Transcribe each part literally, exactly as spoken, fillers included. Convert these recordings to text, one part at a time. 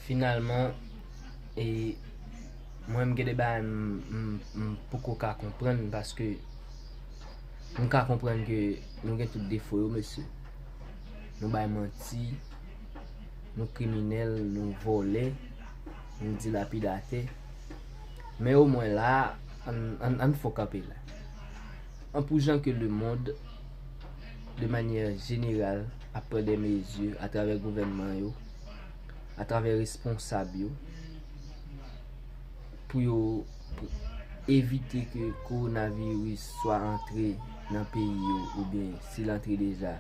Finalman, e, mwen, m gen de bagay m, m, m poko ka konprann, paske m ka konprann ke nou gen tout defo yo, mesye. Nou bay manti, nou kriminèl, nou vòlè, nou dilapidatè. Men omwen la, ann, ann, ann fò kanpe la. An pou jan ke lemonn, de manyè jeneral, ap pran de mezi atravè gouvènman yo, atravè responsab yo, pou yo, pou evite ke kowonaviris swa antre nan peyi yo, oubyen si l antre deja,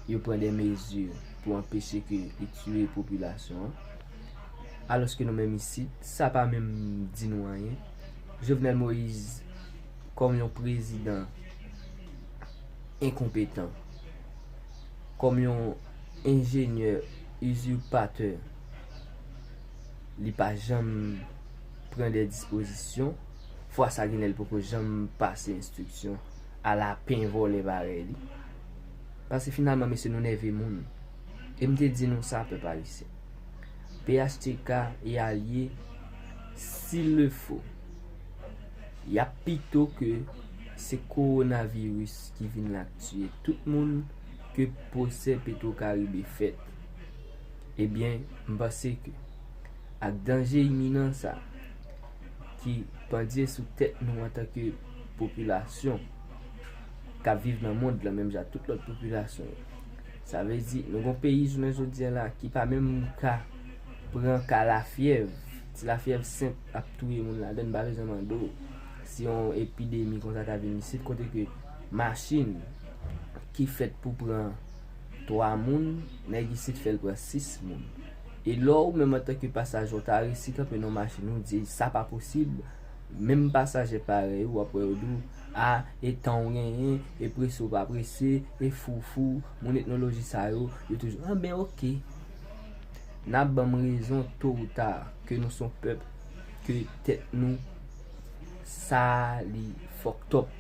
yo pran de mezi pou anpeche ke li tiye popilasyon an. Alòske nou menm isit, sa pa menm di nou anyen. Jovenel Moïse, kòm yon prezidan enkonpetan, kòm yon enjenyè izipatè, li pa janm pran de dispozisyon. Fwa sa, genlè l poko janm pase enstriksyon a lapen vòlè parèy li. Paske finalman, mesye, nou nève moun. E m te di nou sa, pèp ayisyen. P H T K e alye, s'il le faut, y ap pito ke se kowonaviris ki vin la k tiye tout moun, ke pwosè Petro Caribe fèt. Ebyen, m panse ke ak danje iminan sa ki pandye sou tèt nou antanke popilasyon k ap viv nan mond lan, menm jan ak tout lòt popilasyon yo. Sa vle di, nou gon peyi jounen jodi a la ki pa menm ka pran ka lafyèv. Ti lafyèv senp ap touye moun ladan, n pa bezwen mande w si yon epidemi konsa ta vin isit, kote ke machin ki fèt pou pran twa moun, nèg isit fè l pran sis moun. E lè w menm antanke pasajè, w ta resi kanpe nan machin, ou di, "Sa pa posib." Menm pasajè parèy ou, w ap wè yo di w, "A, e tan w genyen, e prese w pa prese, e fou w fou, moun etnoloji sa yo, yo toujou, anben, oke." N ap ban m rezon to ou ta, ke nou se yon pèp, ke tèt nou, sa li fucked up.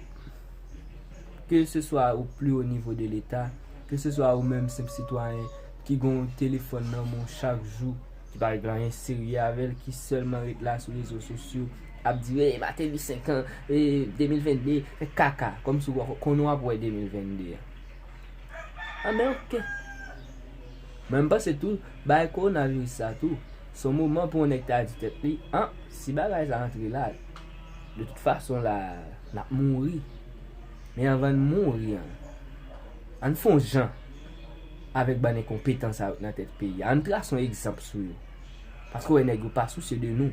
Ke se swa o pli wo nivo de Leta, ke se swa ou menm senp sitwayen ki gon telefòn nan men w chak jou, ki pa regle anyen serye avè l, ki sèlman ret la sou rezo sosyo, ap di, "Ey, Martelly senk an, e, de mil venn de, fè kaka," kòmsi w konnen w ap wè de mil venn de a. Anben, oke. Mwen, m panse tou, bay kowonaviris sa tou, se yon moman pou yon nèg ta di tèt li, "An, si bagay sa antre la, de tout fason la, n ap mouri." Men anvan n mouri an, ann fè yon jan avèk bann enkonpetan sa yo k nan tèt peyi a. Ann trase yon egzanp sou yo. Paske w wè nèg yo pa sousye de nou.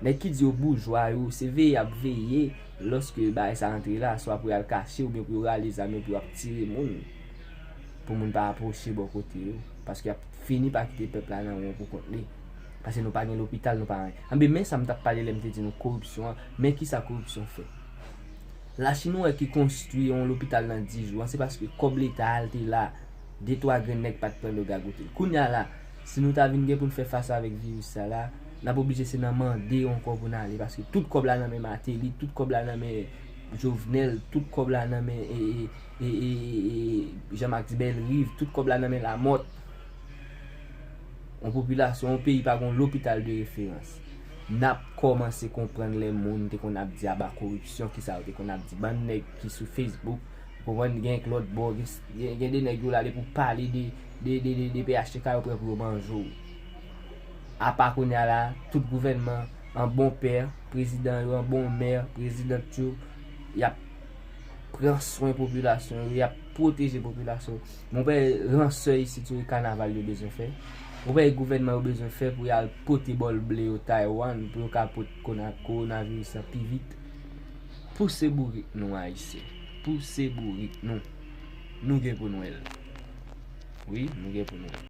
Nèg ki di yo boujwa yo, se veye y ap veye lòske bagay sa antre la, swa pou y al kache oubyen pou yo rale zam yo pou y ap tire moun. Pou moun pa apwoche bò kote yo. Paske y ap fini pa kite pèp la nan won pou kont li. Paske nou pa gen lopital, nou pa anyen. Anben, men sa m t ap pale lè m te di nou koripsyon an, men kisa koripsyon fè. Lachin ou wè ki konstwi yon lopital nan dis jou an, se paske kòb Leta a te la, de twa grenn nèg pa t pran l yo gagote l. Kounye a la, si nou ta vin gen pou n fè fas avèk viris sa la, n ap oblije se nan mande ankò pou n ale, paske tout kòb la nan men Martelly, tout kòb la nan men Jovenel, tout kòb la nan men, e, e, e, e, e, Jean Max Bellerive, tout kòb la nan men Lamothe. Yon popilasyon, yon peyi pa gen yon lopital de referans. N ap kòmanse konprann lè moun te konn ap di aba koripsyon, kisa yo te konn ap di. Bann nèg ki sou Facebook, ou konprann, gen k lòt bò, gen, gen, gen de nèg yo la depi w pale de, de, de, de, de P H T K, yo prè pou yo manje w. Apa kounye a la, tout gouvènman an bon pè, prezidan yo an bon mè, prezidant yo, y ap pran swen popilasyon yo, y ap pwoteje popilasyon yo. Bon, pa ransè isit yo, e kanaval yo bezwen fè. Bon, pa gouvènman yo bezwen fè pou y al pote bòl ble yo Taiwan, pou yo ka pot kona-, kowonaviris la pi vit. Pouse bourik nou, Ayisyen. Pouse bourik nou. Nou gen pou n wè l. Wi, nou gen pou n wè l.